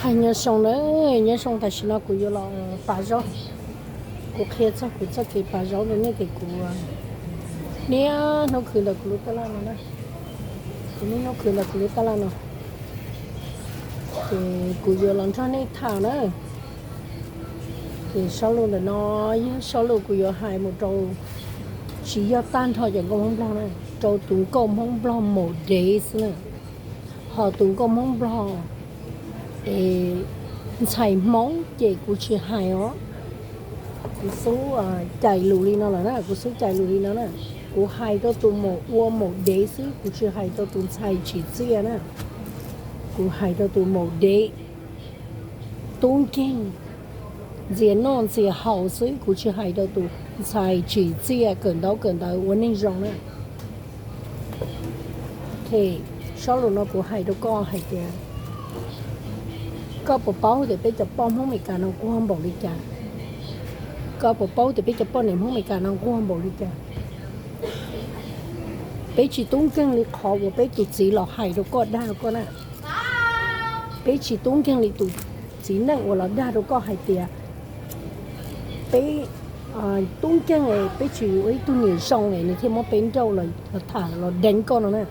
Nyob zoo na, nyob zoo, tam sim no kuv yuav los pav zaub. Kuv qhia txog kuv txoj kev pav zaub rau nej tias kuv niaj hnub khwv ntawm kuv lub tab laj no na. Kuv niaj hnub khwv ntawm kuv lub tab laj no. Ces kuv yuav los nrog nej tham na. Ces zaj lus ntawm no yog zaj lus kuv yuav hais mus rau, tsis yog tag nrho cov nkauj Hmoob Nplog na, rau tus nkauj Hmoob Nplog maum dev xwb na. Ho tus nkauj Hmoob Nplog es ntxhais Hmoob ces kuv tsis hais os. Kuv xub cais lus li no lawm na, kuv xub cais lus li no na. Kuv hais rau tus maum ua maum dev xwb, kuv tsis hais rau tus ntxhais tsim txiaj na. Kuv hais rau tus maum dev, tub nkeeg, ntxias noj ntxias haus xwb, kuv tsis hais rau tus ntxhais tsim txiaj kawm ntaub kawm ntawv ua neeg zoo na. Zaj lus no kuv hais rau koj hais tias, koj puas paub tias peb cov poj Hmoob Meskas no nquag npaum li cas? Koj puas paub tias peb cov poj niam Hmoob Meskas no nquag npaum li cas? Peb tsis tub nkeeg li qhov uas peb tus txiv los hais rau koj, dag rau koj na. Peb tsis tub nkeeg li tus txiv neej uas los dag rau koj hais tias, peb tub nkeeg, peb tsis ua ib tug niam zoo es nws thiaj muab peb nrauj los tham los deev koj no na.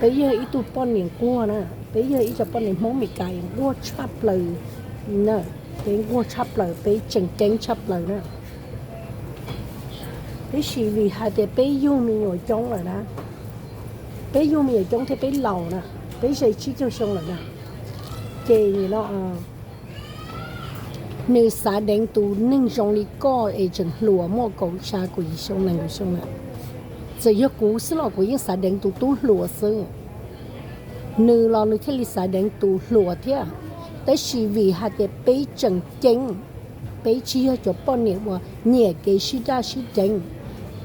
Peb yog ib tug poj niam nquag na, peb yog ib co poj niam Hmoob Meskas nquag tshaj plaws na, peb nquag tshaj plaws, peb tseem ceeb tshaj plaws na. Tiam sis vim hais tias peb yug me nyuam coob lawm na, peb yug me nyuam coob thiab peb laus na, peb ze tsib caug xyoo lawm na, ces no nws xav deev tus neeg zoo li koj es tseem hluas muaj kaum xya kaum yim xyoo nees nkaum xyoo na. Txawm yog kuv xwb los kuv yeej xav deev tus tub hluas xwb. Nws los nws thiaj li xav deev tus hluas thiab. Tab sis vim hais tias peb tseem ceeb, peb tsis yog cov poj niam uas nyiam kev sib daj sib deev,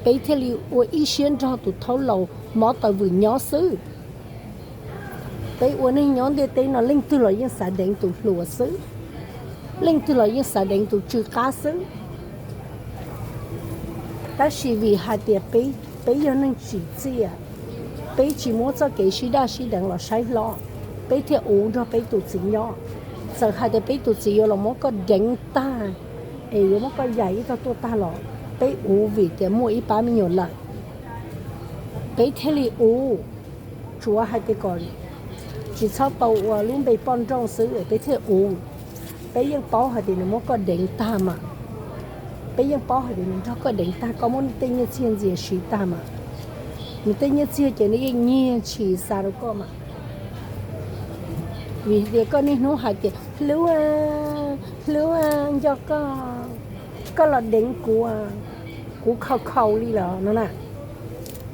peb thiaj li ua ib siab nrog tus thaub laus mob taws vwm nyob xwb. Peb ua neeg nyob ntiaj teb no leej twg los yeej xav deev tus hluas xwb, leej twg los yeej xav deev tus tsw qab xwb. Tab sis vim hais tias peb yog neeg tsim txiaj, peb tsis muab txoj kev sib daj sib deev los saib hlob, peb thiaj uv nrog peb tus txiv nyob. Txawm hais tias peb tus txiv yuav los muab koj deev tag, es yuav muab koj yaim ib tog tuaj tag los, peb uv vim tias muaj ib pab me nyuam lawm. Peb thiaj li uv, tsuav hais tias kom tsis txhob tau ua lub npe poj nrauj xwb peb thiaj uv. Peb yeej paub hais tias nws muab koj deev tag mas, peb yeej paub hais tias nws nrog koj deev tag, koj muab tej nyiaj txiag ntxias siv tag mas, nws tej nyiaj txiag ces nws yeej nyiag tshis xa rau koj mas. Vim tias koj niaj hnub hais tias hlub, hlub, nco koj, koj los deev kuv, kuv khaus khaus li lawm no na,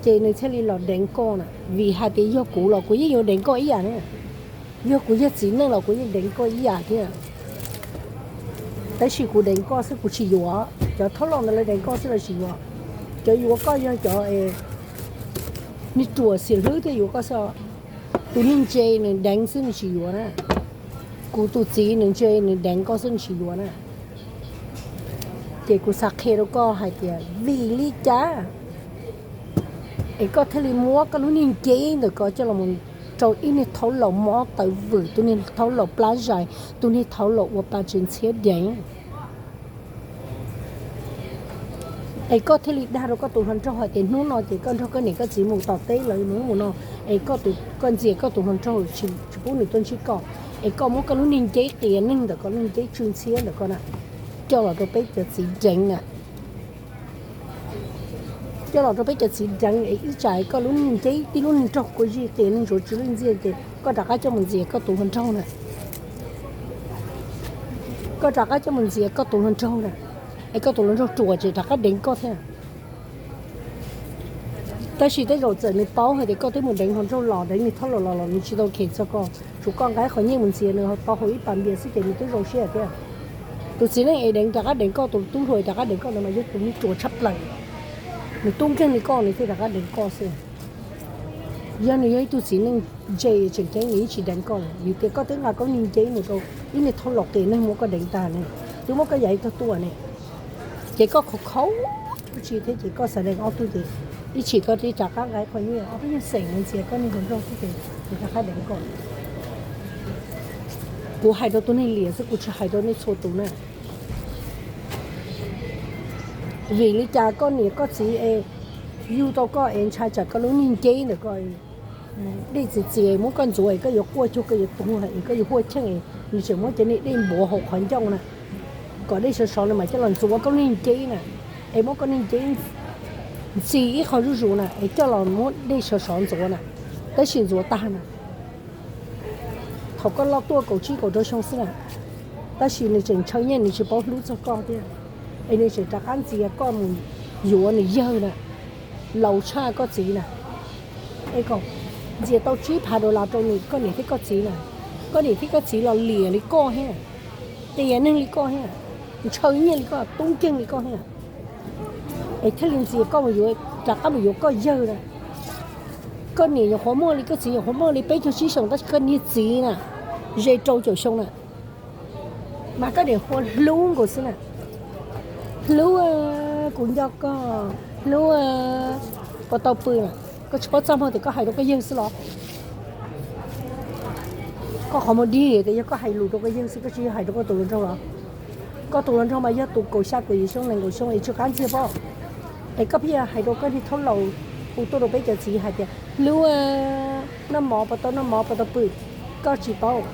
ces nws thiaj li los deev koj na. Vim hais tias yog kuv los kuv yeej yuav deev koj ib yam na, yog kuv yog txiv neej los kuv yeej deev koj ib yam thiab. Tab sis kuv deev koj xwb kuv tsis yuav, cov thaub laus ntawd lawv deev koj xwb lawv tsis yuav. Cov yuav koj yog cov niag ruam xiam hlwb thiaj yuav koj xwb. Tus neeg ntse nws deev xwb nws tsis yuav na. Kuv tus txiv nws ntse nws deev koj xwb nws tsis yuav na. Ces kuv xav qhia rau koj hais tias vim li cas es koj thiaj li muab koj lub niag ncej ntawm ko coj los rau ib niag thaub laus mob taws vwm, tus niag thaub laus plab zais, tus niag thaub laus ua pa tsev ntxhiab deev. Es koj thiaj li dag rau koj tus hluas nraug hais tias hnub no ces koj nrog koj niam koj txiv mus tom teb lawv mus ub mus no, es koj tus, koj ntxias koj tus hluas nraug tsis pub nws tuaj ntsib koj, es koj muab koj lub niag nceb qias neeg ntawm ko, lub niag nceb tsw ntxhiab ntawm ko na, coj los rau peb cov txiv deev na. Coj los rau peb cov txiv deev es ib tsam koj lub niag nceb tib lub niag nraug kua zig qias neeg ntsuav tsw lwj ntxiag ces koj rov qab coj mus ntxias koj tus hluas nraug na. Koj rov qab coj mus ntxias koj tus hluas nraug na, es koj tus hluas nraug ruam ces rov qab deev koj thiab. Tab sis tej zaum txawm nws paub hais tias koj twb mus deev hluas nraug los, deev niag thaub laus los los nws tsis tau khem txog koj, tsuav koj nqa qhov nyiaj mus ntxias nws tau hauv ib pas npias xwb ces nws twb zoo siab thiab. Tus txiv neej es deev rov qab deev koj, tus tub hluas rov qab deev koj ntawd mas yog tus neeg ruam tshaj plaws. Nws tub nkeeg li koj nws thiaj rov qab deev koj xwb. Yog nws yog ib tug txiv neej ntse tseem ceeb nws yeej tsis deev koj lawm, vim tias koj twb nqa koj niag nceb mus rau ib niag thaub laus qias neeg muab koj deev tag ne, twb muab koj yaim tag tuaj ne. Ces koj khaus khaus tsi thiab ces koj xav deev ob tug ces ib chim koj twb rov qab nqa qhov nyiaj ob tug nyiaj xeem mus ntxias koj niag hluas nraug xwb ces nws rov qab deev koj. Kuv hais rau tus neeg liam xwb, kuv tsis hais rau nej txhua tus na. Vim li cas koj niam koj txiv es yug tau koj es ntshai tsam koj lub neej nceb ntawm koj dej txias txias muab koj ntxuav es koj yuav quaj cuag koj yuav tuag es koj yuav huaj cheej, nws tseem muab cov niag dej npuav hauv qhov ncauj na, kom dej sov sov nws mam coj los ntxuav koj lub neej nceb na, es muab koj neej nceb ntxi ib qho zuj zus na es coj los muab dej sov sov ntxuav na, tab sis ntxuav tag na. Thaum koj loj tuaj kaum tsib kaum rau xyoo xwb na, tab sis nws tseem ntshaw nyiaj, nws tsis paub hlub txog koj thiab, es nws tseem rov qab ntxias koj mus yuav nws yawg na, laus tshaj koj txiv na. Es kom ntxias tau tsib phav dollar rau nws, koj niam thiab koj txiv na, koj niam thiab koj txiv los liam li koj thiab, qias neeg li koj thiab, ntshaw nyiaj li koj, tub nkeeg li koj thiab, es thiaj li ntxias koj mus yuav, rov qab mus yuav koj yawg na. Koj niam nyuam qhuav muaj li, koj txiv nyuam qhuav muaj li peb caug tsib xyoos, tab sis koj niag txiv na, ze rau caum xyoo na, mas koj niam qhuav hlub nkaus xwb na. Hlub, kuv nco koj, hlub, puas tau pw na? Koj tsis paub txaj muag tias koj hais rau koj yawg xwb los? Koj qhov muag dig tias yog koj hais lus rau koj yawg xwb, koj tsis yog hais rau koj tus hluas nraug los? Koj tus hluas nraug mas yog tus kaum xya kaum yim xyoo, nees nkaum xyoo es tsis qab ntxiag pob. Es koj pheej hais rau koj niag thaub laus hu tuaj rau peb cov txiv hais tias hlub, noj mov puas tau, noj mov puas tau pw. Koj tsis paub,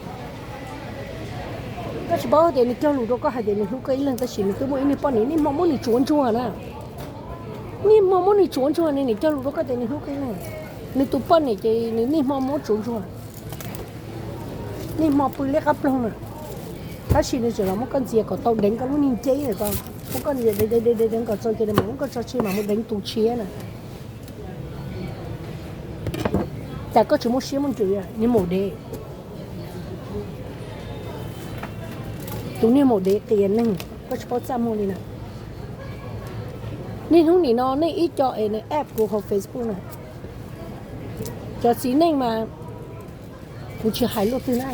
koj tsis paub tias nws cog lus rau koj hais tias nws hlub koj ib leeg, tab sis nws twb muaj ib niag poj niam, niaj hmo muab nws tsuav ntsuag na. Niaj hmo muab nws tsuav ntsuag, nws niam cog lus rau koj tias nws hlub koj ib leeg. Nws tus poj niam ces nws niaj hmo muab tsuav ntsuag, niaj hmo pw liab qab ploog na. Tab sis nws tseem los muab koj ntxias kom tau deev koj lub niag nceb ntawm koj, muab koj ntxias deev deev deev deev kom txaus ces nws mam muab koj tso tseg mam mus deev tus tshiab na. Cas koj tsis muaj siab muaj ntsws, niag maum dev, tus niag maum dev qias neeg, koj tsis paub txaj muag li na. Niaj hnub nim no nej ib co es nws add kuv hauv Facebook na, cov txiv neej mas kuv tsis hais luaj twg na.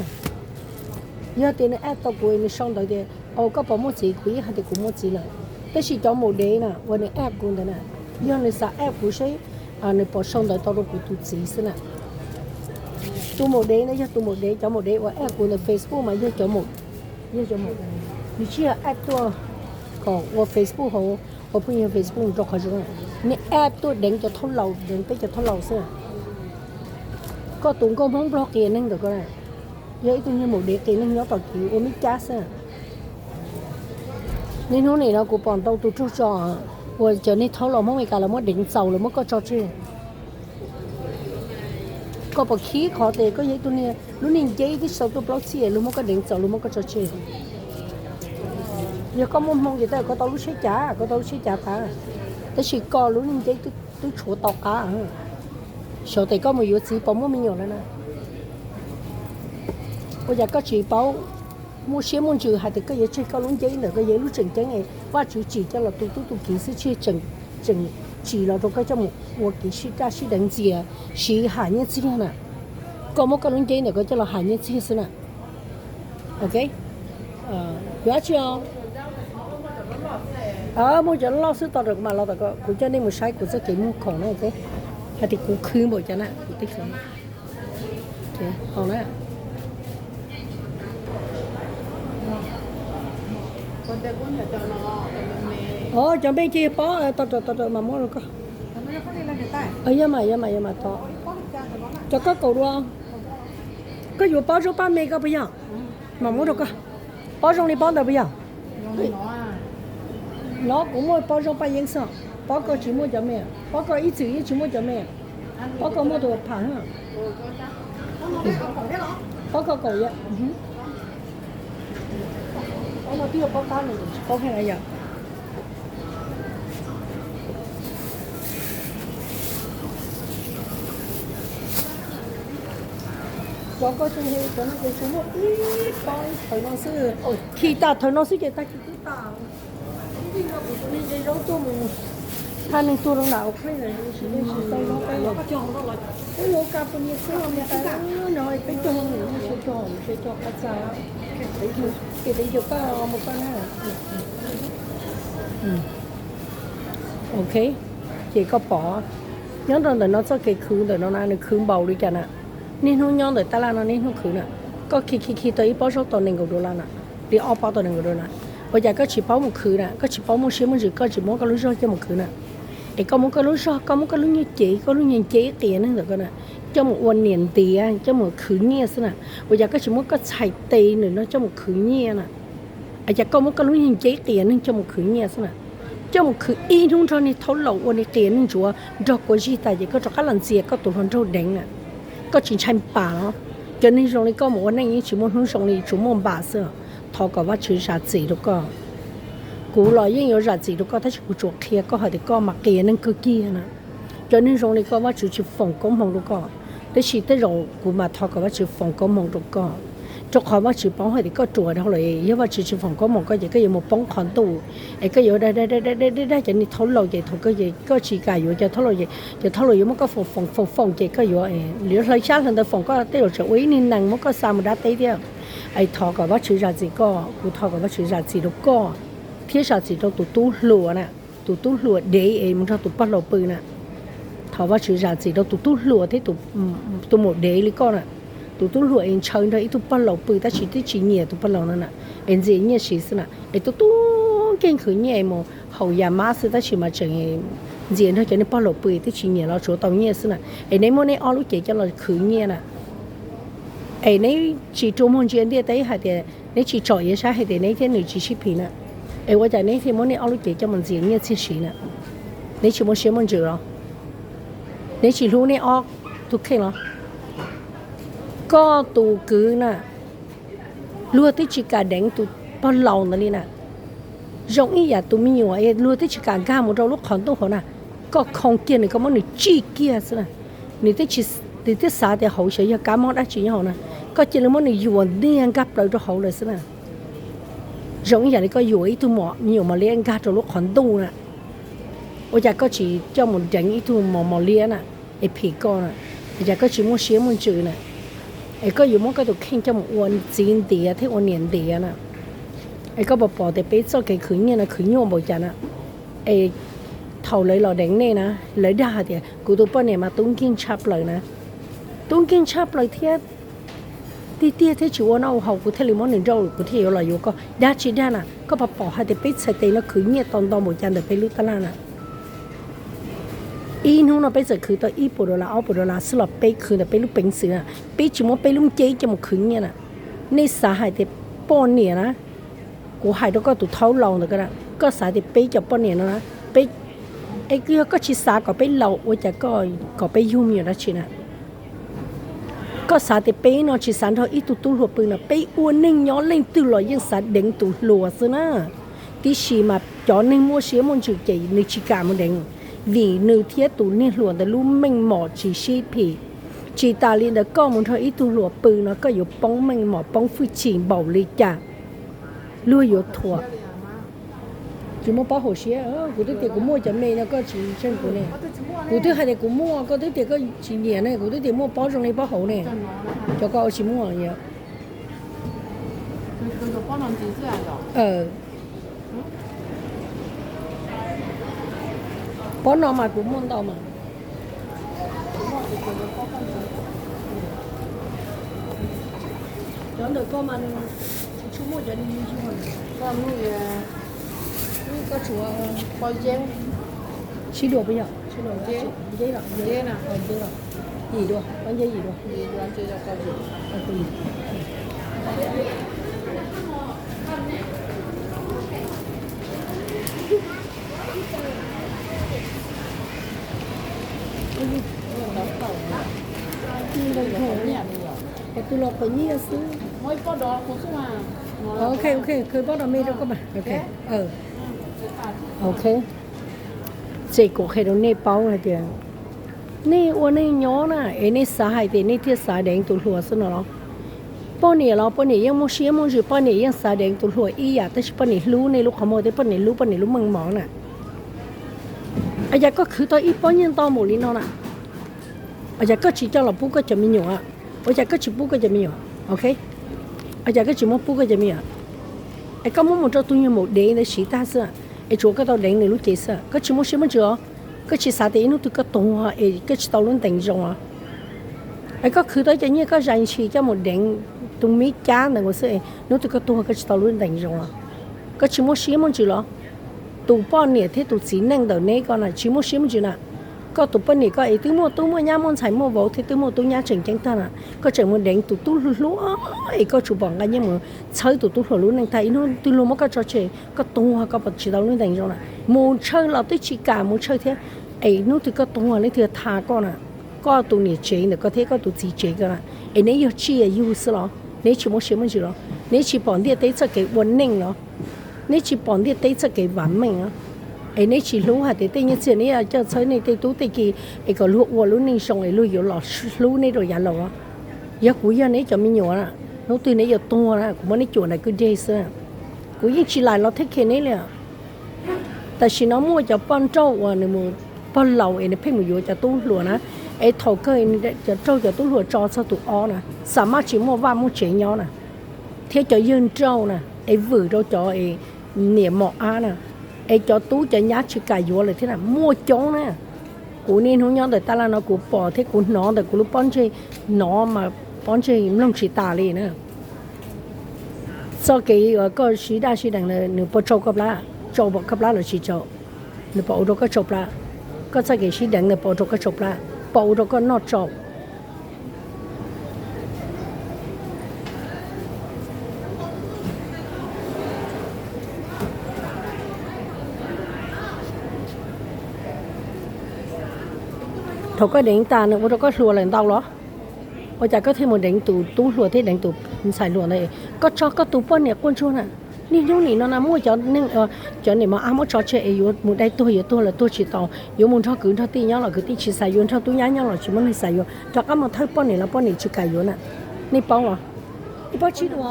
Yog tias nws add tau kuv, nws sau ntawv tias, au, koj puas muaj txiv, kuv yeej hais tias kuv muaj txiv lawm. Tab sis cov maum dev na uas nws add kuv ntawd na, yog nws xav add kuv seb nws puas sau ntawv tau rau kuv tus txiv xwb na. Tus maum dev na yog tus maum dev, cov maum dev uas add kuv ntawm Facebook mas yog cov maum, yog cov maum, nws tsis yog add tuaj kom ua Facebook hauv, ua phooj ywg Facebook rau qhov zoo, nws add tuaj deev cov thauj laus, deev peb cov thauj laus xwb. Koj tus nkauj Hmoob Nplog qias neeg ntawm koj na, yog ib tug niag maum dev qias neeg nyob tom kev ua meb cab xwb. Niaj hnub nim no kuv pom ntau tus raug tso uas cov niag thauj laus Hmoob Meskas lawv muab deev txaus lawv muab koj tso tseg. Koj puas khib qhov tias koj yog ib tug niag lub niag nceb twb tsis tau tuaj plaub txhiab luag muab koj deev txaus luag muab koj tso tseg? Yog koj muaj hmoo ces koj tau lub tsheb cav, koj tau lub tsheb cav tas, tab sis koj lub niag nceb twb tshuav tau qab. Xyov tes koj mus yuav txiv puas muaj me nyuam lawm na? Ua cas koj tsis paub muaj siab muaj ntsws hais tias koj yuav tseg koj lub nceb ntawm koj yog lub tseem ceeb es Vajtswv tsim coj los tu tub tu kiv xwb, tsis tseem tsim los rau koj coj mus ua kev sib raj sib deev ntxias, siv ham nyiaj txiag na. Koj muab koj lub nceb ntawm koj coj los ham nyiaj txiag xwb na. Ok, yuav dab tsi os? Muaj cov loj xwb, tos kuv mam los, kuv coj nej mus saib kuv txoj kev muag khoom na, hais tias kuv khwv npaum cas na, kuv teb na. Cov npe ces yog pob, tos tos tos mam muab rau koj. Yog mas, yog mas, yog mas, tos. Cov koj kaum dua, koj yuav pob zaub paj me koj puas yog? Mam muab rau koj. Pob zoo li pob ntawd puas yog? No kuv muaj pob zaub paj yeeb xwb, pob koj tsis muaj cov me, pob koj ib txwm yeej tsis muaj cov me, pob koj muaj tus pham. Pob koj kaum yom. Pob no twb yog pob qab, tsis paub pheej na yom. Cov koj tsis he, cov no ces tsuas muaj ib pob thawv no xwb, khi tas thawv no xwb ces tag kis twb tas. Ib ntsis no kuv tus neeg de zaub tuaj mus, tha neeg tuag rau nram ua pheej lawm, sis tau zaub peb los. Peb ua kas pus nias xwb, peb cog, peb cog qab txaj, ces peb cog koj mus koj na. Ok, ces koj pom nyob rau ntawm no txoj kev khwv ntawm no na, nws khwv npaum li cas na. Niaj hnub nyob ntawm tab laj no niaj hnub khwv na. Koj khi khi khi tau ib pob zaub tau nees nkaum dollar na, li ob pob tau nees nkaum dollar. Ua cas koj tsis paub mus khwv na? Koj tsis paub muaj siab muaj ntsws, koj tsis muab koj lub zog coj mus khwv na? Es koj muab koj lub zog, koj muab koj lub nyuag cev, koj lub nyuag cev qias neeg ntawm koj na, coj mus ua niam ntiav, coj mus khwv nyiaj xwb na. Ua cas koj tsis muab koj txhais tes nws no coj mus khwv nyiaj na? Ua cas koj muab koj lub nyuag cev qias neeg coj mus khwv nyiaj xwb na? Coj mus khwv ib hnub nrog niag thaub laus ua niag qias neeg ntsuav nrog kua zig tas ces koj rov qab los ntxias koj tus hluas nraug deev na. Koj tsis ntshai pam los? Cov neeg zoo li koj mus ua neej yeej tsis muaj hnub zoo li, tsuas muaj npam xwb. Thov kom Vajtswv zam txim rau koj. Kuv los yeej yuav zam txim rau koj tab sis kuv tsuas qhia koj hais tias koj mas qias neeg kawg kiag na. Cov neeg zoo li koj Vajtswv tsis foom koob hmoov rau koj, tab sis tej zaum kuv mas thov kom Vajtswv foom koob hmoov rau koj, rau qhov Vajtswv paub hais tias koj ruam dhau lawm, yog Vajtswv tsis foom koob hmoov koj ces koj yuav mus poob qhov ntuj, es koj yuav dag dag dag dag cov niag thaub laus ces thaum kawg ces koj tsis kam yuav cov thaub laus ces cov thaub laus yuav muab koj foom foom foom foom ces koj yuav, yuav hlawv xyab hlawv ntawv foom koj, tej zaum tseem ua ib niag nees muab koj xa mus dab teb thiab. Es thov kom Vajtswv zam txim koj, kuv thov kom Vajtswv zam txim rau koj thiab zam txim rau tus tub hluas na, tus tub hluas dev es mus nrog tus pog laus pw na. Thov Vajtswv zam txim rau tus tub hluas thiab tus maum dev li koj na. Tus tub hluas es ntshaw nrog ib tug pog laus pw tab sis twb tsis nyiam tus pog laus no na, es ntxias nyiaj siv xwb na, es tus tub nkeeg khwv nyiaj mus haum yam mab xwb tab sis mas tseem ntxias nrog cov niag pog laus pw twb tsis nyiam los tsuav tau nyiaj xwb na. Es neb muab neb ob lub cev coj los khwv nyiaj na. Es neb tsis rua muag ntsia ntiaj teb hais tias neb tsis tsom iav saib hais tias neb thiab nws tsis sib phim na, es ua cas neb thiaj muab neb ob lub cev coj mus ntxias nyiaj txiag siv na? Neb tsis muaj siab muaj ntsws los? Neb tsis hlub neb ob tug kheej los? Koj tus kwv na, luag twb tsis kam deev tus pog laus ntawd li na. Zoo ib yam tus me nyuam luag twb tsis kam nkag mus rau lub qhov ntuj hauv na, koj khoo kiag nws, koj muab nws tsij kiag xwb na. Nws twb xav tias hauv xyov yog kab mob dab tsi nyob hauv na, koj cia li muab nws yuam ntiag nkag plaws rau hauv lawm xwb na. Zoo ib yam li koj yuam ib tug me nyuam mos liab nkag rau lub qhov ntuj na. Ua cas koj tsis coj mus deev ib tug mos mos liab na, es phim koj na? Ua cas koj tsis muaj siab muaj ntsws na? Es koj yuav muab koj tus kheej coj mus ua txiv ntiav thiab ua niam ntiav na. Es koj puas pom tias peb txoj kev khwv nyiaj no khwv nyuaj npaum cas na? Es thaum lawv los deev nej na, lawv dag hais tias kuv tus poj niam mas tub nkeeg tshaj plaws na. Tub nkeeg tshaj plaws thiab. Tiag tiag thiab tsis ua noj ua haus kuv thiaj li muab nws nrauj, kuv thiaj yuav los yuav koj. Dag tsis dag na, koj puas pom hais tias peb txhais tes no khwv nyiaj tau nto npaum cas ntawm peb lub tab laj na? Ib hnub no peb txawm khwv tau ib puas dollar ob puas dollar xwb los peb khwv ntawm peb lub peev xwm na, peb tsis muab peb lub ncej coj mus khwv nyiaj na. Nej xav hais tias poj niam na, kuv hais rau koj tus thaub laus ntawd, koj xav tias peb cov poj niam no na, peb, es yog koj tsis xav kom peb laus ua cas koj kom peb yug me nyuam dab tsi na? Koj xav tias peb no tsis xav nrog ib tug tub hluas pw no, peb ua neeg nyob leej twg los yeej xav deev tus hluas xwb na. Tiam sis mas cov neeg muaj siab muaj ntsws ces nws tsis kam mus deev, vim nws thiab tus niag hluas ntawd lub meej mom tsis sib phim. Tsis tas li ntawd koj mus nrog ib tug hluas pw no koj yuav poob meej mom poob hwj chim npaum li cas luag yuav thuam. Tsis muaj pob hauv siab, kuv twb tias kuv muaj cov me no koj tsis ntseeg kuv ne. Kuv twb hais tias kuv muaj, koj twb tias koj tsis nyiam ne, kuv twb tias muaj pob zoo li pob hauv ne. Cov ko tsis muaj. Pob no mas kuv muaj ntau mas. Cov ntawm koj mas nws tsis tshua muaj cov li. Koj tshuav sib dua puas yog? Yim dua, pob ncej yim dua. Tus los qhov nyiaj xwb. Ok, ok, khwv pob no me rau koj mas. Ok. Ok. Ces kuv qhia rau nej paub hais tias nej ua neej nyob na es nej xav hais tias nej thiaj xav deev tus hluas xwb no los? Poj niam los poj niam yeej muaj siab muaj ntsws, poj niam yeej xav deev tus hluas ib yam, tab sis poj niam hlub nej lub qhov muag thiab poj niam hlub poj niam lub meej mom na. Ua cas koj khwv tau ib pob nyiaj ntau npaum li no na? Ua cas koj tsis coj los pub koj cov me nyuam? Ua cas koj tsis pub koj cov me nyuam? Ok. Ua cas koj tsis muab pub koj cov me nyuam? Es koj muab mus rau tus nyuag maum dev ntawd siv tag xwb, es tsuav koj tau deev nws lub cev xwb. Koj tsis muaj siab muaj ntsws os. Koj tsis xav tias ib hnub twg koj tuag es koj tsis tau lub ntees zoo os. Es koj khwv tau cov nyiaj koj zais ntshis coj mus deev Tus mib cab ntawd ua xwb es hnub twg koj tuag koj tsis tau lub ntees zoo los? Koj tsis muaj siab muaj ntsws los? Tus poj niam thiab tus txiv neej ntawm neb ko na tsis muaj siab muaj ntsws na. Koj tus poj niam koj es twb muaj tub muaj nyab muaj ntxhais muaj vauv thiab twb muaj tub nyab tseem ceeb tag na, koj tseem mus deev tus tub hluas hluas es koj tsuas pom nqa nyiaj mus txhawb tus tub hluas lub neej tag ib hnub twg luag muab koj tso tseg koj tuag koj tsis tau lub ntees zoo na. Mus ntshaw los twb tsis kam mus ntshaw thiab, es hnub twg koj tuag leej twg tham koj na? Koj tus niam tsev ntawm koj thiab koj tus txiv tsev ko na, es neb yog tsiaj yug xwb los? Neb tsis muaj siab muaj ntsws los? Neb tsis pom ntiaj teb txoj kev ua neej los? Neb tsis pom ntiaj teb txoj kev vam meej los? Es neb tsis hlub hais tias tej nyiaj txiag neb yuav coj txhawb nej tej tub tej ki es kom luag ua lub neej zoo es luag yuav los hlub neb rau yav laus los? Yog kuv yog neb cov me nyuam na, hnub twg neb yuav tuag na kuv muab neb cuam nram kwj deg xwb. Kuv yeej tsis lam los thiab khe neb li. Tam sim no muaj cov poj nrauj uas nws mus pog laus es nws pheej mus yuav cov tub hluas na, es thaum kawg cov raug cov tub hluas tso txog tus ob na, xam maj tsis muaj vaj muaj tsev nyob na, thiab cov yawg nrauj na es vwm rau cov niam mos ab na, es cov tub cov nyab tsis kam yuav lawm thiab na muaj coob na. Kuv niaj hnub nyob ntawm tab laj no kuv pom thiab kuv hnov ntawm kuv lub pob ntseg, hnov mas pob ntseg mloog tsis tas li na. Txoj kev uas koj sib daj sib deev ntawd nws puas tsau koj plab? Tsau koj plab los tsis tsau? Nws puas ua rau koj tsau plab? Koj txoj kev sib deev ntawd puas ua rau koj tsau plab? Puas ua rau koj noj tsau? Thaum koj deev tas nws ua rau koj hluas lawm ntau los? Ua cas koj thiaj mus deev tus tub hluas thiab deev tus ntxhais hluas ntawd? Koj tso koj tus poj niam quaj ntsuag na. Niaj hnub nim no na muaj cov neeg, cov niam mos ab muab tso tseg es yuav mus dai tuag yuav tuag los tuag tsis tau, yuav mus nrog kwv nrog tij nyob los kwv tij tsis xav yuav, nrog tub nyab nyob los tsis muaj neeg xav yuav, rov qab mus thawj poj niam los poj niam tsis kam yuav na. Nej paub los? Nej paub tsis dua.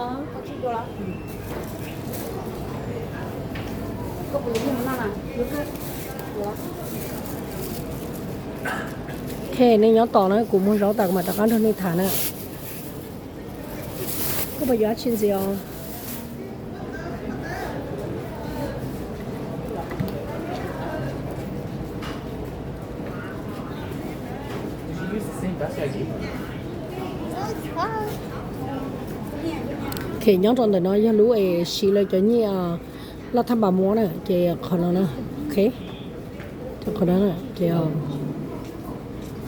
Ok, nej nyob tos na, kuv muag zaub tas kuv mam rov qab nrog nej tham na. Koj puas yuav dab tsi ntxiv os? Ok, nyob rau ntawm no yog lub es siv lawv cov nyiaj laj thaj npas muab na, ces qhov no na, ok, qhov no na, ces,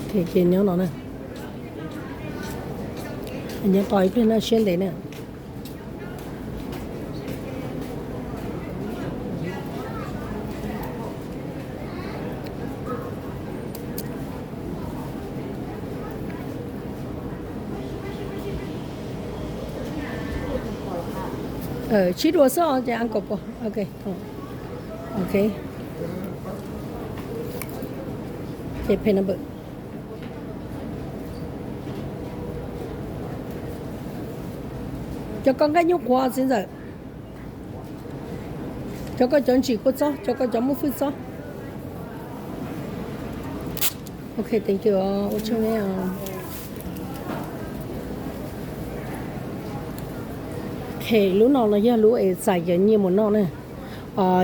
ok, ces nyob no na, nyob tos ib pliag no siab ntev na. Sib dua xwb os, ces uncle pos, ok, ok, ces pay number. Cov koj nqaij nyuj qhuav txiv ntxawm, cov koj cov ntsim kua txob, cov koj cov muaj fwj txob. Ok, thank you, ua tsaug nej. Ok, lub no no yog lub es txais cov nyiaj mus noj na.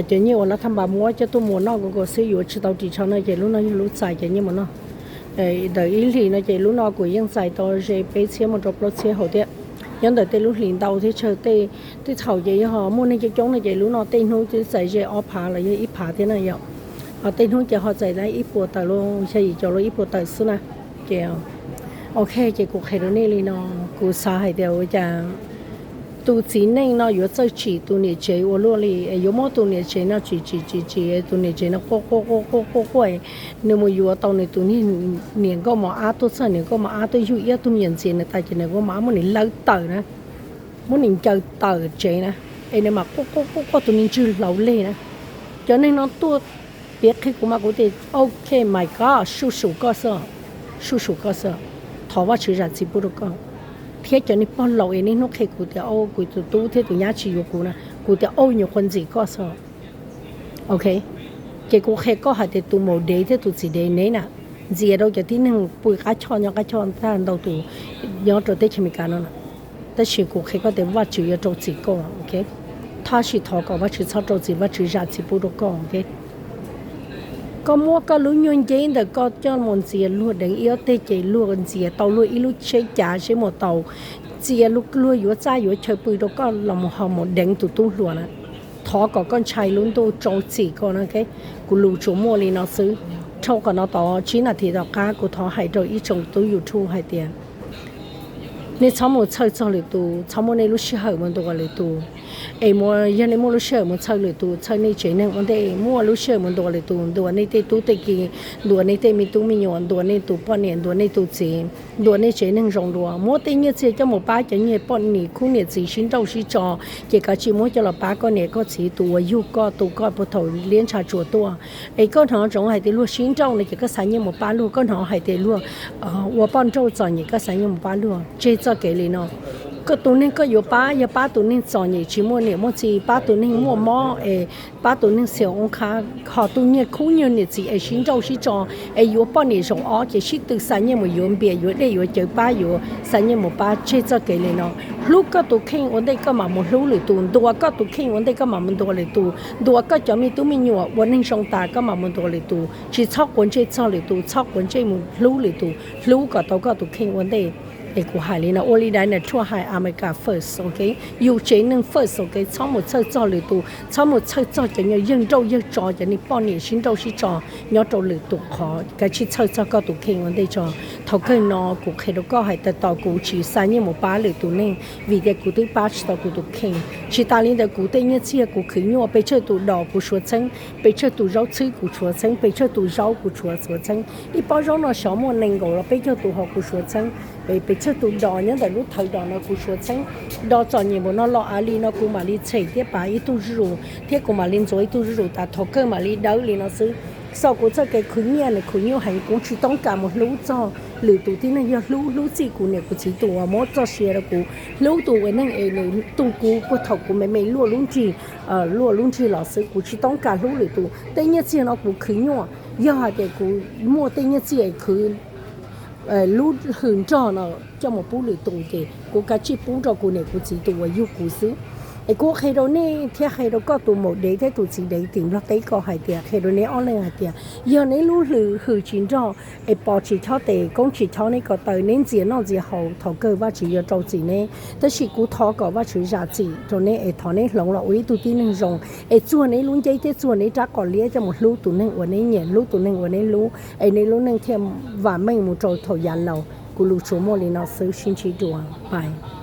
Cov nyiaj uas laj thaj npas muab coj tuaj mus noj nkaus xwb yuav tsis tau ris tsho no ces lub no yog lub txais cov nyiaj mus noj. Ntawm ib hlis no ces lub no kuv yeej txais tau ze peb txhiab mus rau plaub txhiab hauv thiab. Nyob ntawm tej lub hlis ntau thiab tsawg tej, tej thaum ces yog muaj neeg coob coob no ces lub no tej hnub twb txais ze ob phav los yog ib phav thiab na yom. Ho tej hnub ces ho txais tau ib puas tawm los xya yim caum los ib puas tawm xwb na. Ces, ok, ces kuv qhia rau nej li no, kuv xav hais tias ua cas tus txiv neej no yuav txawj tsim tus niam tsev ua luaj li, yuav muab tus niam tsev no tsim tsim tsim tsim, tus niam tsev no quaj quaj quaj quaj quaj quaj, nws mus yuav tau nws tus niam nkauj mos ab tuaj txog, niam nkauj mos ab tuaj yug ib tug me nyuam ntxias nws tas ces niam nkauj mos ab muab nws lawv tawm na, muab nws ncaws tawm tsev na, es nws mam quaj quaj quaj quaj tus me ntswg hlauv leg na. Cov neeg no tuaj piav qhia kuv mas kuv tias ok, my God, suj su koj xwb, suj su koj xwb. Thov Vajtswv zam txim pub rau koj thiab cov niag pog laus es niaj hnub qhia kuv tias au kuv tus tub thiab tus nyab tsis yuav kuv na, kuv tias au nyuam qhuav ntxim koj xwb. Ok, ces kuv qhia koj hais tias tus maum dev thiab tus txiv dev neb na, ntxias rau cov tib neeg pw qab choj nyob qab choj tag ntau tus nyob rau teb chaws Amelikas no na. Tab sis kuv qhia koj tias Vajtswv yuav rau txim koj, ok. Tab sis thov kom Vajtswv txhob rau txim, Vajtswv zam txim pub rau koj, ok. Koj muab koj lub nyuag nceb ntawm koj coj mus ntxias luag deev ib ob teg ces luag ntxias tau luag ib lub tsheb cav seb mus tau txia luag yuav txaj yuav chaw pw rau koj los mus ho mus deev tus tub hluas na. Thov kom koj ntshai lub ntuj rau txim koj na. Kuv lus tsuas muaj li no xwb. Dhau qhov no tod tsib nas this tom qab kuv thov hais rau ib tsoom tub YouTube hais tias nej txhob mus txhawj txog lwm tus, txhob muab nej lub sij hawm mus ntuas lwm tus. Es yog nej muaj lub sij hawm mus txhawj lwm tus, txhawj nej tsev neeg ua ntej, muaj lub sij hawm mus ntuas lwm tus, ntuas nej tej tub tej ki, ntuas nej tej me tub me nyuam, ntuas nej tus poj niam, ntuas nej tus txiv, ntuas nej tsev neeg zoo dua, muab tej nyiaj txiag coj mus pab cov niag poj niam khub niam txiv sib nrauj sib tso, ces kav tsij muab coj los pab koj niam koj txiv tus uas yug koj tu koj puag thaum liab ntsha tsuas tuaj. Es koj hnov ntsoov hais tias luag sib nrauj no ces koj xav nyiaj mus pab luag, koj hnov hais tias luag ua poj nrauj txom nyem koj xav nyiaj mus pab luag, tseg txoj kev li no. Koj tus neeg koj yuav pab yog pab tus neeg txom nyem tsis muaj niam muaj txiv, pab tus neeg muaj mob es pab tus neeg xiam ua qhab, ho tus niag khub niag niam txiv es sib nrauj sib tso, es yuav poj niam zaum ob ces sib tw xa nyiaj mus yuav npias yuav dej yuav cawv pab, yuav xa nyiaj mus pab, tseg txoj kev li no. Hlub koj tus kheej ua ntej koj mam mus hlub lwm tus, ntuas koj tus kheej ua ntej koj mam mus ntuas lwm tus, ntuas koj cov me tub me nyuam ua neeg zoo tas koj mam mus ntuas lwm tus, tsis txhob quav ntsej txog lwm tus, txhob quav ntsej mus hlub lwm tus, hlub kom tau koj tus kheej ua ntej. Es kuv hais li no ua li Donald Trump hais America first, ok, yus tsev neeg first, ok, txhob mus txhawj txog lwm tus, txhob mus txhawj txog cov nyuag yawg nrauj yawg tso, cov niag poj niam sib nrauj sib tso nyob rau lwm tus qhov, kav tsij txhawj txog koj tus kheej ua ntej tso. Thaum kawg no kuv qhia rau koj hais tias tos kuv tsis xa nyiaj mus pab lwm tus neeg, vim tias kuv twb pab tsis tau kuv tus kheej. Tsis tas li ntawd kuv tej nyiaj txiag kuv khwv nyuaj, pes tsawg tus dos kuv suav txheeb, pes tsawg tus zaub txhwb kuv suav txheeb, pes tsawg tus zaub kuv suav suav txheeb. Ib pob zaub no xyov muaj nees nkaum los peb caug tus hos kuv suav txheeb. Pes tsawg tus dos nyob ntawm lub thawv dos no kuv suav txheeb. Dos txom nyem npaum no los av li no kuv mam li tshem thiab pav ib tug zuj zus, thiab kuv mam li ntxuav ib tug zuj zus tas thaum kawg mam li dawb li no xwb. Xav kuv txoj kev khwv nyiaj nws khwv nyuaj heev, kuv tsis toob kas mus hlub txog lwm tus tib neeg, yog hlub hlub txij kuv niam kuv txiv tus uas muab txoj sia rau kuv, hlub tus ua neeg es nws tu kuv puag thaum kuv me me luaj lub nrig, luaj lub nrig los xwb, kuv tsis toob kas hlub lwm tus. Tej nyiaj txiag no kuv khwv nyuaj, yog hais tias kuv muaj tej nyiaj txiag es khwv lub hws nrog no coj mus pub lwm tus ces kuv kav tsij pub rau kuv niam kuv txiv tus uas yug kuv xwb. Es kuv qhia rau nej thiab qhia rau koj tus maum dev thiab tus txiv dev tim Nplog teb ko hais tias, qhia rau neb ob leeg hais tias yog neb lub hws tsis nrog es pos tsis chob tes koob tsis chob neb ko taw, neb ntxias noj ntxias haus thaum kawg Vajtswv yuav rau txim neb. Tab sis kuv thov kom Vajtswv zam txim rau neb es thov neb hloov los ua ib tug tib neeg zoo, es txuag neb lub nceb thiab txuag neb rab qos liab coj mus hlub tus neeg uas neb nyiam, hlub tus neeg uas neb hlub, es neb lub neej thiaj vam meej mus rau thaum yav laus. Kuv lus tsuas muaj li no xwb, sib ntsib dua, bye.